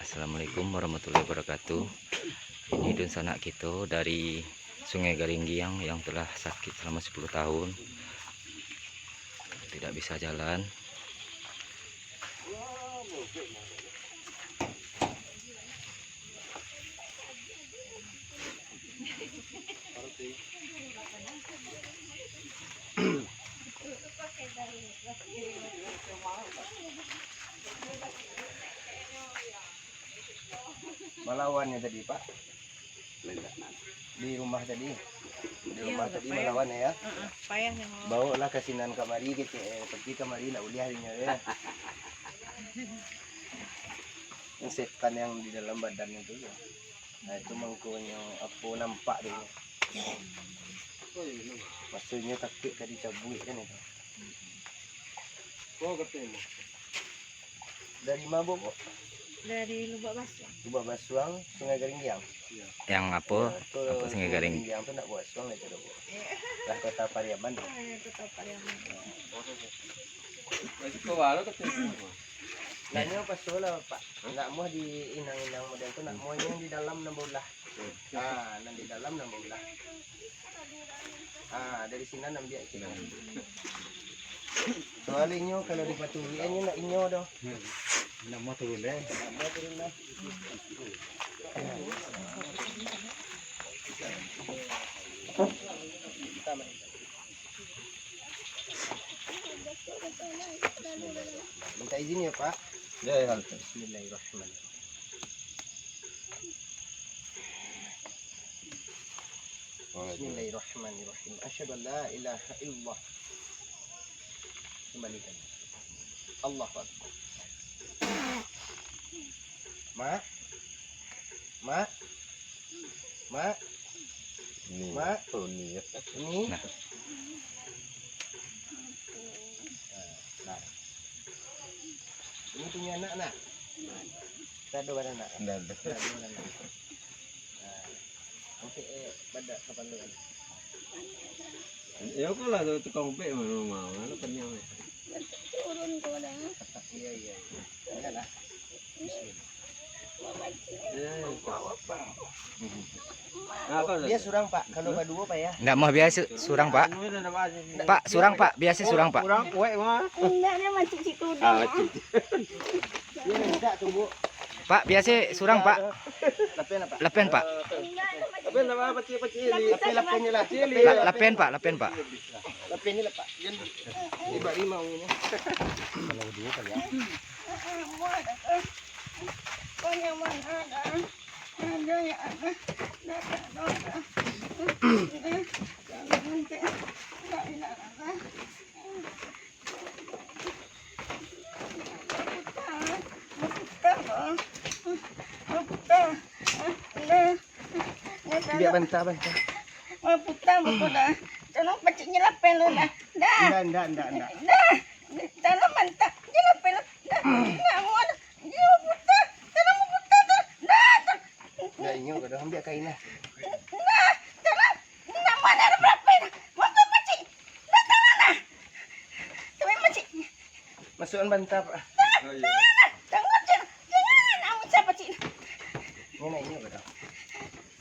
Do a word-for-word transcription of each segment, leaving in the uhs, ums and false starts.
Assalamualaikum warahmatullahi wabarakatuh. Ini dunsanak kito dari Sungai Garinggiang yang telah sakit selama sepuluh tahun, tidak bisa jalan. Malawan nyo tadi, Pak? Di rumah tadi? Di Iyo, rumah agak tadi payah. Malawan, ya? Heeh, payah nyo malawan. Bawalah ka sinan kamari, kecek, eh, tapi kamari ndak buliah dinyo, ya. Setan yang di dalam badan itu, ya. Nah, itu mangkonyo apo nampak tu. Maksudnyo takik ka dicabuik kan itu. Oh, katanya. Dari ma, Bu? Dari Lubak Basuang. Lubak Basuang, Sungai Garinggiang. Yang apo? Ya, tu Apo Sungai Garinggiang? Garinggiang tu nak buat Basuang itu, Bu. Lah Kota Pariaman. Ah, ya, Kota Pariaman. Masih ke bawah tu, katanya. Nak nyo pas tu lah, Pak. Nak muah di inang-inang model tu, nak muah yang di dalam nan baulah. Ah, nan di dalam nan baulah. Ah, dari sinan ambiak cek. Soalnyo kalau dipaturuik nyo nak inyo doh. Nak mau turun deh. Nak mau turun dah. Minta izin ya, Pak. Ya, ya. Bismillahirrahmanirrahim. Bismillahirrahmanirrahim. Asyhadu an la ilaha illallah. Kembalikan. Allahu Akbar. Mak. Mak. Mak. Ni. Mak. Oh, ni ya. Ni. Nah. Nah, nah. Ini punya anak, nak? Tak ada anak. Ndak ada. Tak ada anak. Nah. Angkek, eh, badak kapalo kan. Ya, aku lah tu tukang ubek mah, mah, mah, mah, kenyang, eh. Turun tu dah. Iya, iya, iya. Iyalah. Bismillah. Iya, iya. Apa tu? Dia surang, Pak. Kalau baduo, Pak, ya. Ndak mah biasa surang, Pak. Anu, ini ada apa? Pak, surang, Pak. Biasa surang, Pak. Kurang kuat, mah. Enggak, dia macam situ dah. Ah, macam situ. Dia minta tu, Bu. Pak, biasa surang, Pak. Lapen apa? Lapen, Pak. Lapen apa, pacik-pacik ni? Lapen, lapen ni lah. La-, lapen, Pak, lapen, Pak. Lapen ni lah, Pak. Jangan. Ini bak rimau ni. Kalau dua kali ya. Kau nyaman ada. Ada ya ada. Dah tak ada. Dah. Jangan nanti. Tak enak ada. Biak banta, banta. Maputa muko dah. Tolong paciknyo lapen lo dah. Dah. Ndak, ndak, ndak, ndak. Dah. Tolong banta. Nyo lapen lo. Dah. Ndak mau dah. Nyo maputa. Tolong maputa tu. Dah. Dah. Dah, inyo ka dah ambiak kain lah. Dah. Tolong. Ndak mau dah lapen. Maputa pacik. Dah, tolong dah. Tapi pacik. Masuakan banta, Pak. Oh, iya. Jangan, jangan, jangan, jangan, amun siapa, Cik? Ini nak, ini apa dah?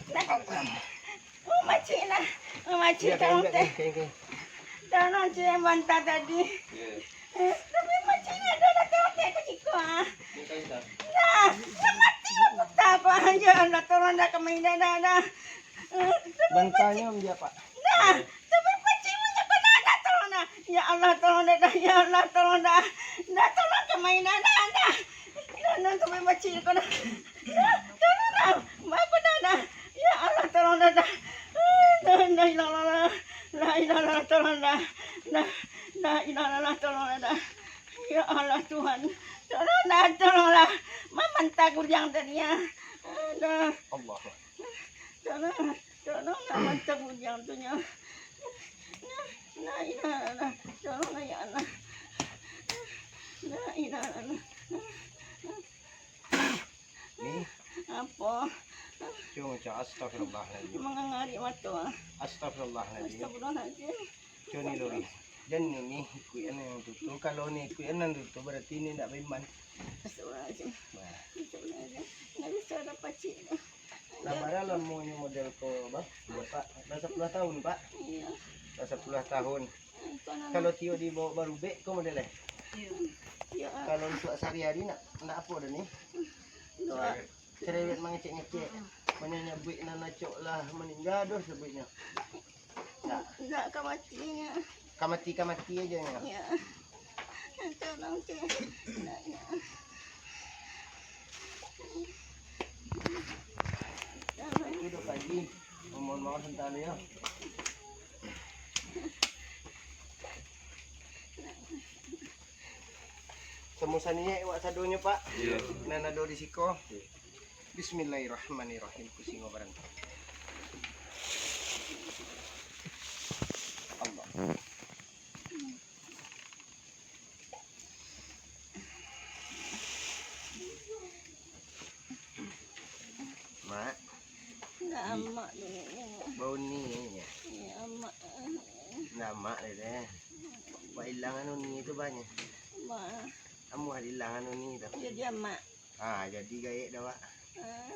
Nah. Oh, makcik lah. Oh, makcik, iya, tolong, kain, teh. Kain, kain. Tolong, Cik, yang banta tadi. Iya. Eh, tapi makcik ni ada lah, tolong, teh, aku ciko, ah. Ini kain, tak? Nah, yang mati aku tak apa. Ya Allah, tolong dah, kami dah, dah, dah. Eh, tapi bantanyo makcik dia, Pak. Nah, tapi pacik punya kau dah, dah, tolong dah. Ya Allah, tolong dah, dah. Ya Allah, tolong dah. Dah, tolong kemai dah, dah, dah. Dah, dah, sampai pacik kau dah. Dah, tolong dah. Mak aku dah, dah. Ya Allah, tolong dah, dah. Dah, dah, ilah, ilah, ilah. La ilaha illallah, tolong dah. Dah, dah, ilah, ilah, tolong dah, dah. Ya Allah, Tuhan. Tolong dah, tolong dah. Mamanta kudiang tadi, ya. Dah. Allah. Tolong, tolong lah, macam bujang tu nyo. Nah, nah, ya Allah. Tolong lah, ya Allah. Nah, ya Allah. Ni. Apa? Cuma macam astagfirullahaladzim. Mangangari mato, ah. Astagfirullahaladzim. Astagfirullahaladzim. Cuma ni lori. Jan ni, ni ikuik nan tu tu. Kalau ni ikuik nan tu tu, berarti ni ndak beriman. Astagfirullahaladzim. Nah. Astagfirullahaladzim. Bara lamonyo model ko, Bang? Bapak, lah sapuluah tahun, Pak? Iyo. Lah sapuluah tahun. Kalau tiok dibao barubek ko model, eh? Iyo. Kalau untuak sahari-hari nak, nak apo dah ni? Cerewet mangecek-ngecek. Banyak nyabuik nan acok lah maningga doh sabuiknyo. Ndak. Ndak ka mati nyo. Ka mati, ka mati aja nyo. Iyo. Tolong, Cik. Ndak, ndak. Itu dah pagi. Mohon maaf sebentar ya. Samo saniaik awak sadonyo, Pak. Iyo. Nan ado di siko. Bismillahirrahmanirrahim. Kusingo barang. Allah. Mak. Ndak amak dulu. Bau ni ya. Iya, amak. Ndak amak deh. Buat ilang anu ni tu banyak. Mak. Amuah ilang anu ni tu. Jadi amak. Ah, jadi gaek dah, Wak. Ah,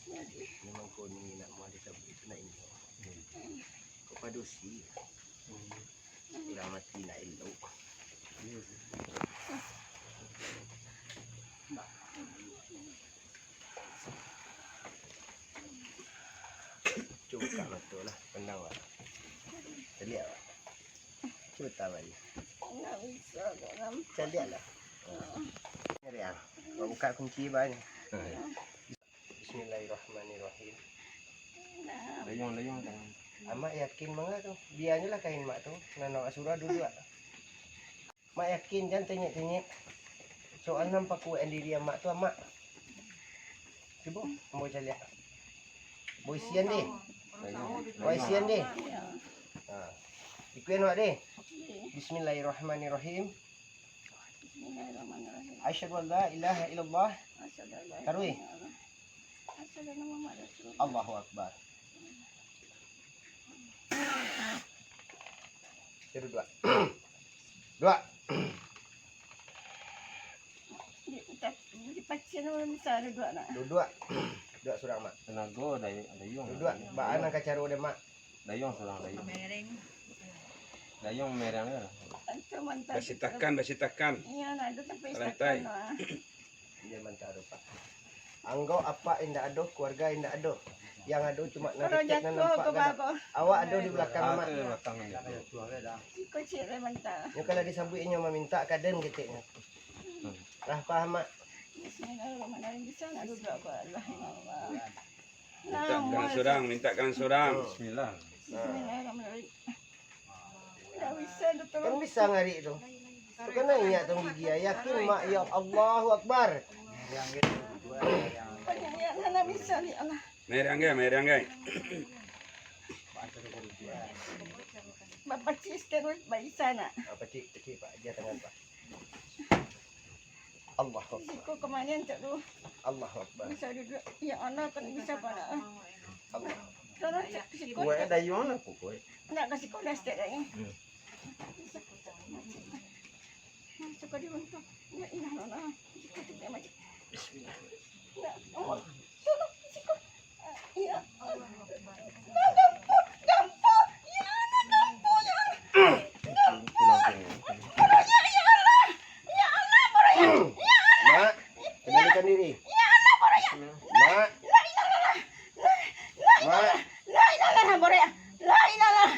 jadi. Memang koni nak mau disabuik tu nak inyo. Hmm. Kok padusi? Hmm. Urang mati nak elok. Iya sih. Cubo buka mato lah, pandang, Wak. Caliak, Wak. Cubo tahan baliak. Ndak bisa, Kak Ram. Caliak lah. Ngeri ah. Kau buka kunci banyak. Bismillahirrahmanirrahim. Nah. Layung, layung tangan. Amak yakin manga tu? Bianyo lah kain mak tu. Nan awak surah dulu, Wak. Mak yakin, jan tengek-tengek. Soal nan pakuakan diri amak tu, amak. Cubo, ambo caliak. Ambo isian deh. Ambo isian deh. Ha. Ikutin awak deh. Bismillahirrahmanirrahim. Bismillahirrahmanirrahim. Asyhadu an la ilaha illallah. Asyhadu an la ilaha illallah. Taruih. Asyhadu anna Muhammadar Rasulullah. Allahu Akbar. Duduak. Duduak. Di, di, di pacin bisa duduak nak. Duduak. Duduak surang, Mak. Tenago dayung, dayung. Duduak. Baa nan ka caro deh, Mak? Dayung surang, dayung. Mereng. Dayung mereng lah. Basitakan, basitakan. Iya, nah, itu sampai lantai. Istana. Dia mantaro, Pak. Anggo apak indak ado, keluarga indak ado. Yang ado cuma nan kecek nan nampak gadang. Awak ado di belakang, Mak. Di belakang ni. Iko cek mantaro. Nyo kalau disabuik inyo mamintak kaden keteknyo. Lah paham, Mak? Bismillahirrahmanirrahim. Bisa nak duduak, Pak? Allahu Akbar. Mintakan surang, mintakan surang. Bismillah. Bismillahirrahmanirrahim. Ndak bisa tu, tolong. Kan bisa ngarik tu. Tu kan naiak tu gigi, yakin, Mak, ya Allahu Akbar. Banyak ya, ndak bisa ni, Allah. Merang gai, merang gai. Bapacik terus, baisa nak. Ah, pacik, pacik, Pak. Dia tangan, Pak. Allahu Akbar. Siko kemanian cak tu. Allahu Akbar. Bisa duduak. Ya Allah, kan bisa pala. Allah. Tolong cak siko. Kuat dayung lah pokok. Nak ka siko dah stek dah ni. Hmm. Suka diruntuh. Ya ilah, Allah. Siko tu tak macam. Bismillah. Nak, Allah. Tolong, siko. Ya Allah. Nah, gampang, gampang. Ya Allah, gampang, ya Allah. Gampang. Baroyak, ya Allah. Ya Allah, baroyak. Ya Allah. Mak, kendalikan diri. Ya Allah, baroyak. Mak. La ilaha illallah. La, la ilaha illallah. Mak. La ilaha illallah, baroyak. La ilaha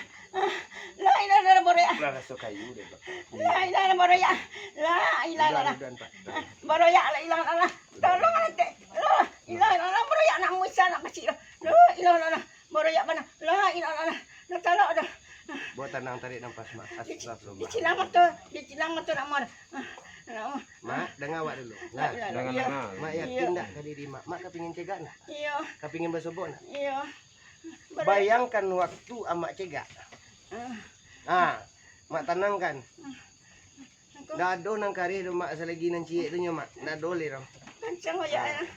illallah, baroyak. Lah, raso kayu deh, Pak. La ilaha illallah, baroyak. La ilaha illallah. Udah, udah, Pak. Baroyak, la ilaha illallah. Tolong lah, Tek. La ilaha illallah, baroyak nak musa, nak pacik dah. La ilaha illallah, baroyak bana. La ilaha illallah. Dah talak dah. Buat tanang, tarik nafas, Mak. Astagfirullah. Dicilang mato, dicilang mato nak muah dah. Ah, nak muah. Mak, dengar awak dulu. Nah, dengar, dengar. Mak yakin tak ka diri Mak? Mak kapingin cegak tak? Iyo. Kapingin basobok tak? Iyo. Bayangkan waktu Amak cegak. Ah. Ha, Mak tanangkan. Ndak ado nan kareh doh, Mak, salagi nan ciek tu nyo, Mak. Ndak ado leh doh. Kancang oyak, ah.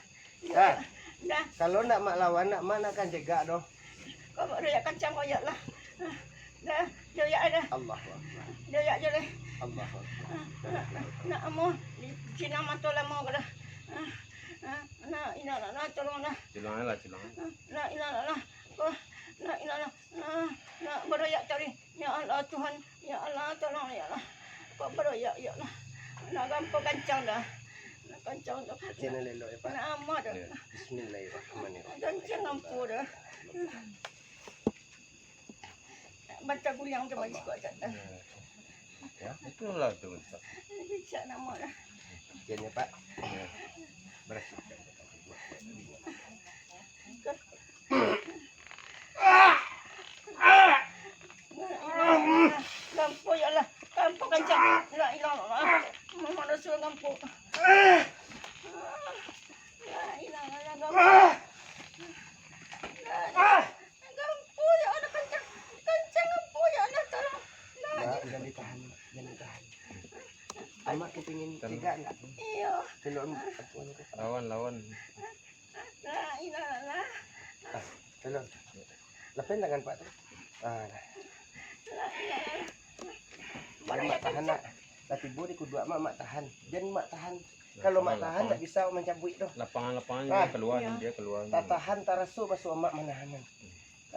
Dah. Dah. Kalau ndak Mak lawan, ndak Mak nak kan cegak doh. Kau Mak royak kancang oyak lah. Ah. Dah, doyak dah. Allahu Akbar. Doyak je leh. Allahu Akbar. Ah, nak, nak, nak amuah di sinan mato lamo ko dah. Ah, ah, nak, Alah, tolonglah. Culang lah, culang. La ilaha illallah. Oh, la ilaha illallah. Nah, nah, baroyak tadi. Ya Allah, Tuhan. Ya Allah, tolong, ya Allah. Kok baroyak, ya Allah. Nak gampo kancang dah. Nak kancang dah. Jangan lelok, ya, Pak. Nak amat dah. Ya. Bismillahirrahmanirrahim. Kancang gampo dah. Baca guliang tu bagi sikuat kat. Ya, itulah tu, Ustaz. Cicak nama dah. Jen ya, Pak. Ya. Bersihkan. Gampo ya Allah. Gampo kancang. La ilaha illallah. Muhammad Rasul gampo. La ilaha illallah, gampo. La ilaha. Gampo ya Allah, kancang. Kancang gampo ya Allah, tolong. La Mak, ilaha. Jangan ditahan, jangan ditahan. Amak kepingin Kan- cegak nggak? Iya. Kalau am- apa ni? Lawan, lawan. La ilaha illallah. Ah, tolong. Lepas tangan Pak tu. Ah. La ilaha illallah. Mak tahan nak. Lah tibo di kuduak Mak, Mak tahan. Jan Mak tahan. Kalau Mak tahan, tak bisa mancabuik tu. Lapangan-lapangan Ah. dia keluar, Iya. dia keluar. Tatahan taraso basuo Mak manahanan.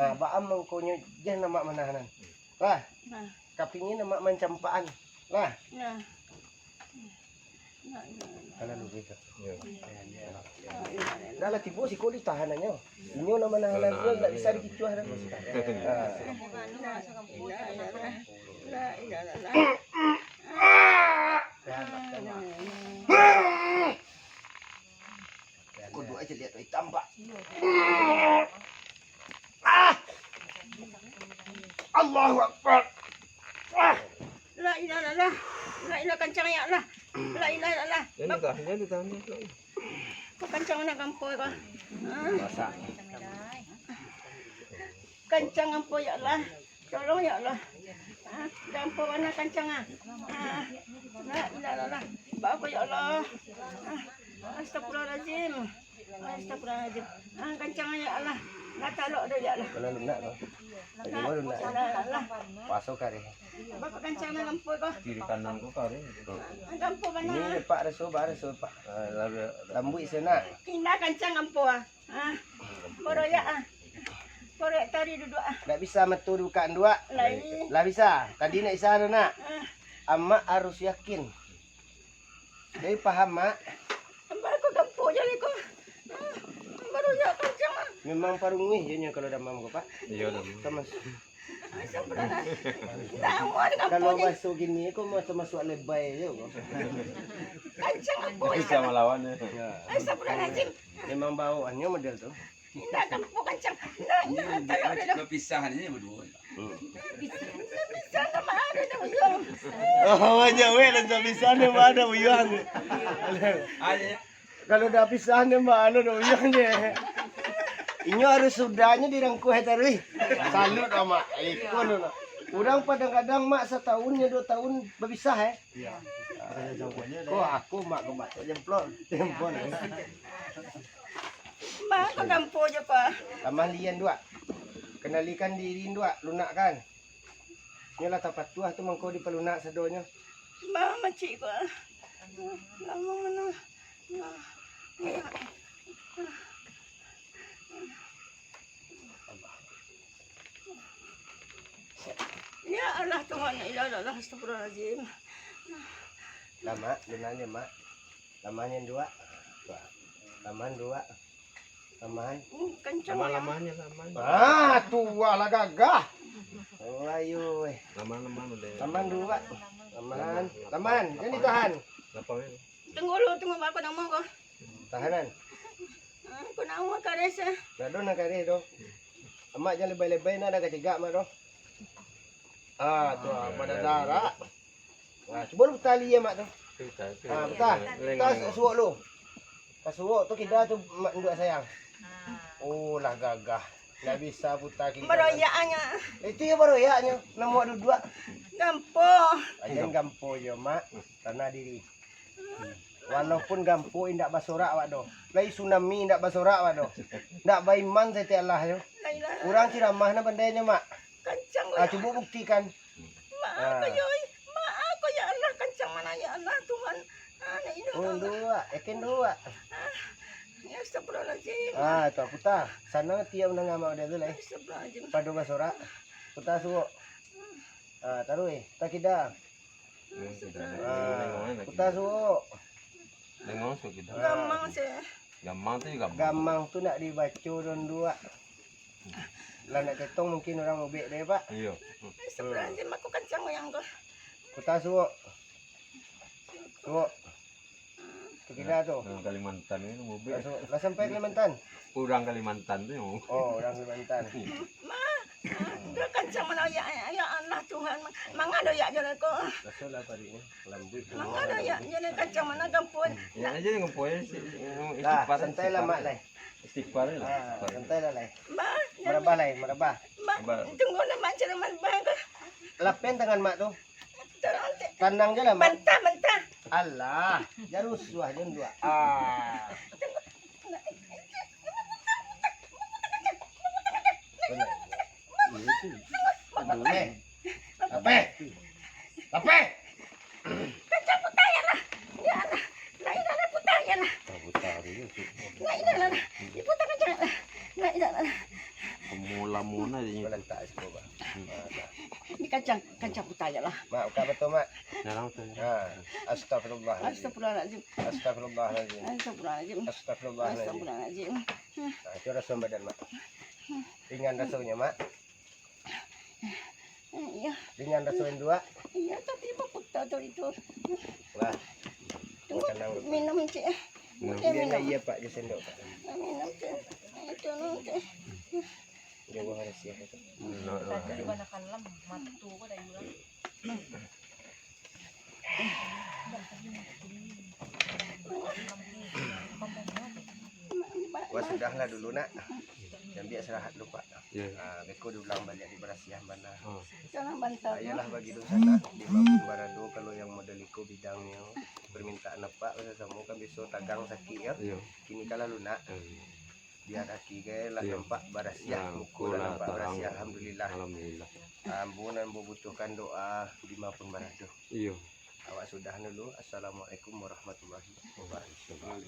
Ah, baam mangkonyo jan Mak manahanan. Lah, Nah. kapingin Mak mancampaan. Lah. Nah. Nah, nah, nah. Kalau lebih tu. Ya. Dah lah tibo siko ditahanannyo. Inyo lah manahanan tu, tak bisa dikicuah dah. Ah. La ilaha illallah. Kudu aja lihat hitam, Pak. Ah! Allahu Akbar. Ah! La ilaha illallah. La ilaha, kancang ya Allah. La ilaha illallah. Jangan ditahan, jangan ditahan. Kok kancang nak gampo kau? Ah. Kancang gampo ya Allah. Tolong ya Allah. Ah, gampo bana kancang ah. Ah. La ilaha illallah. Bako ya Allah. Ah. Astagfirullahalazim. Astagfirullahalazim. Ah, kancang ya Allah. Lah talok dah ya Allah. Kalau lunak tu. Lagi baru nak. La ilaha illallah. Puaso kareh. Bako kancang nak gampo kau. Kiri kanan kau kareh. Ah, gampo bana. Ini lepak reso, bah reso, Pak. Ah, lalu Lambuik senak. Indah kancang gampo ah. Ah, baroyak ah. Baroyak tari duduak ah. Ndak bisa mato dibuka duak. Lai. Lah bisa. Tadi ndak bisa tu nak. Ah. Amak harus yakin. Jadi paham, Mak? Ambar ko gampo je lai ko. Ah, baroyak kancang ah. Memang parunguih je nyo kalau damam ko, Pak. Iya, damam. Sama. Kalau baso gini ko masuak-masuak lebai je ko. Kancang apa? Bisa malawan ya. Ya. Astagfirullahaladzim. Memang bawaannyo model tu. Indak gampo kancang. Indak, indak, indak, indak. Bapisah ni baduo. Bapisah, bapisah sama ada dah buyuang. Oh, banyak weh, lah bapisah ni, ada buyuang. Ah, ya. Kalau dah pisah ni, Mak, anu dah buyuang ni. Inyo harus sudahnyo dirangkuh taruih. Salut, Mak. Iko lo, Mak. Urang kadang-kadang, Mak, satahun nyo duo tahun bapisah, eh. Iya. Ko aku, Mak, ko batok jemplon. Jemplon. Bah, ko gampo je, Pak. Tambah lian duak. Kenalikan diri duak, lunak kan. Nyo lah tapatuah tu mangko dipalunak sadonyo. Bah, macik ko. Lama mana. Ya Allah, Tuhan, ya Allah, astagfirullahaladzim. Lah, Mak, benar ni, Mak. Lamanyo duak. Laman duak. Laman. Hmm, kencang ya. Laman-lamannya, laman. Ah, tuah lah gagah. Oh, ayo, eh. Laman-laman udah. Laman duak. Laman. Laman, jangan ditahan. Lapangan. Tunggu lu, tunggu aku nama kau. Tahanan. Ah, aku nama Kares, ah. Ndak ado nan kareh doh. Amak jan lebai-lebai, nak dah katigak, Mak, doh. Ah, tu, ah, pada darah. Nah, cubo lu puta lian, Mak, tu. Ah, puta. Puta suok lu. Ka suok tu kida tu, Mak, induak sayang. Oh, lah gagah. Ndak bisa puta kida. Baroyaknyo. Itu yo baroyaknyo. Namo duduak. Gampo. Ajan gampo yo, Mak. Tanah diri. Walaupun gampo indak basorak awak doh. Lai tsunami indak basorak awak doh. Ndak baiman setiap lah yo. Lai lah. Urang ciramah nan pandai nyo, Mak. Kancang ko. Ah, yo. Cubo buktikan. Maaf ko yo, oi. Maaf ko ya Allah, kancang mana ya Allah, Tuhan. Ah, la ilaha illallah. Duak, yakin duak. Ah, ya astagfirullah. Ah, tu puta. Sanang tiok mandanga mak udah tu lai. Pado basorak. Puta suok. Ah, taruih. Takida. Ah, puta suok. Dengar suok kita. Gamang sih. Gamang tu juga. Gamang tu nak dibaco don duak. Lah nak ketong mungkin urang ubek deh, Pak. Iya. Astagfirullahaladzim, aku kancang goyang tu. Puta suok. Suok. Takida tu. Nah, Kalimantan ni ubek. Lah suok. Lah sampai Kalimantan. Urang Kalimantan tu. Oh, urang Kalimantan. Ma, ma, dia kancang mana ya, ya Allah Tuhan. Manga do ya jalan ko. Rasul lah tadi ni. Lambuik. Manga do ya jalan kancang mana gampun. Ya aja yang gampun ya. Lah, santai lah, Mak, lai. Istighfar lah. Ah, santai lah, lai. Marabah, lai, marabah. Ba, tunggu lah, Mak, cara marabah ko. Lapen tangan Mak tu. Tanang je lah, Mak. Mantah, mantah. Alah, jan rusuah, jan duak. Ah. Ape? Ape? Kancang puta ya lah. Ya Allah. La ilaha illallah puta ya lah. La ilaha illallah. Diputa kancang lah. La ilaha illallah. Mula-mula je. Letak situ, Bang. Dikancang, kancang puta ya lah. Mak, buka betul, Mak. Dalam tu. Ha. Astagfirullah. Astagfirullahaladzim. Astagfirullahaladzim. Astagfirullahaladzim. Astagfirullahaladzim. Astagfirullahaladzim. Nah, itu raso badan, Mak. Ringan rasonyo, Mak. Iya. Ringan raso induak. Iya, tapi baputa tu itu. Lah. Tunggu, minum, Cik. Minum. Biar minum. Iya, Pak, je sendok, Pak. Minum, Cik. Itu, Cik. Jawa rahasia itu. Tadi bana kalam, matu ko dari urang. Wah, sudahlah dulu, Nak. Jambiak istirahat dulu, Pak. Ya. Ah, beko diulang baliak di barasiah bana. Ah. Ayolah bagi dunsanak, di ma pun barado, kalau yang model iko bidangnyo, permintaan apak samo kan biso tagang sakik, ya. Iya. Kini kalah lunak. Iya. Bia kaki gai lah nampak barasiah, muko lah nampak tarang, barasiah, alhamdulillah. Alhamdulillah. Ambo nan mambutuhkan doa di ma pun barado. Iyo. Awak sudah dulu. Assalamualaikum warahmatullahi wabarakatuh.